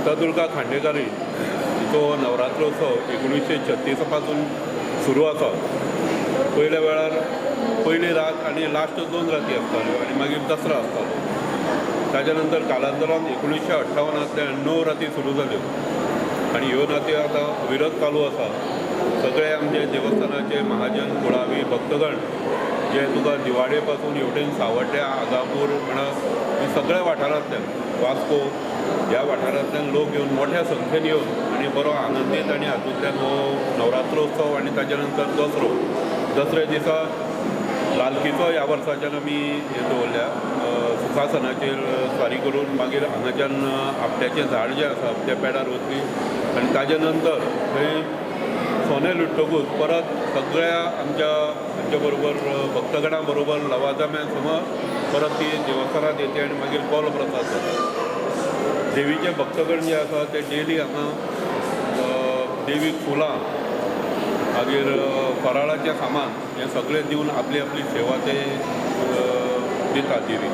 शांतादुर्गा खांडेकारी हिचो नवरात्रोत्सव 1936 पासून सुरू आसा. पयल्या वेळार पयली रात आनी लास्ट 2 राती आसताल्यो आनी मागीर दसरो आसतालो. ताच्या नंतर कालांतरान 1958 9 राती सुरू जाल्यो आनी ह्यो राती आतां अविरत चालू आसा. सगळे आमचे देवस्थानाचे महाजन, कुळावी, भक्तगण जे तुका दिवाडे पासून हेवटेन सावड्ड्या, आगापूर म्हणा सगळ्या वाठारांतल्यान, वास्को ह्या वाठारांतल्यान लोक येवन मोठ्या संख्येन येवन आनी बरो आनंदीत आनी हातूंतल्यान हो नवरात्रोत्सव आनी ताच्या नंतर दसरो. दसऱ्या दिसा लालकीचो ह्या वर्साच्यान आमी हें दवरल्या, सुखासनाचेर स्वारी करून मागीर हांगाच्यान आपट्याचें झाड जें आसा त्या पेडार वतली आनी ताजे नंतर थंय सोने लुट्टकूच परत सगळ्या आमच्या आमच्या बरोबर भक्तगणां बरोबर लवाजम्या समज परत ती देवस्थानांत येते आनी मागीर कोलो प्रसाद जाता. देवीचे भक्तगण जे आसा ते डेली हांगा देवीक फुलां, मागीर फराळाचें सामान हें सगळें दिवन आपली आपली सेवा ते दितात देवीक.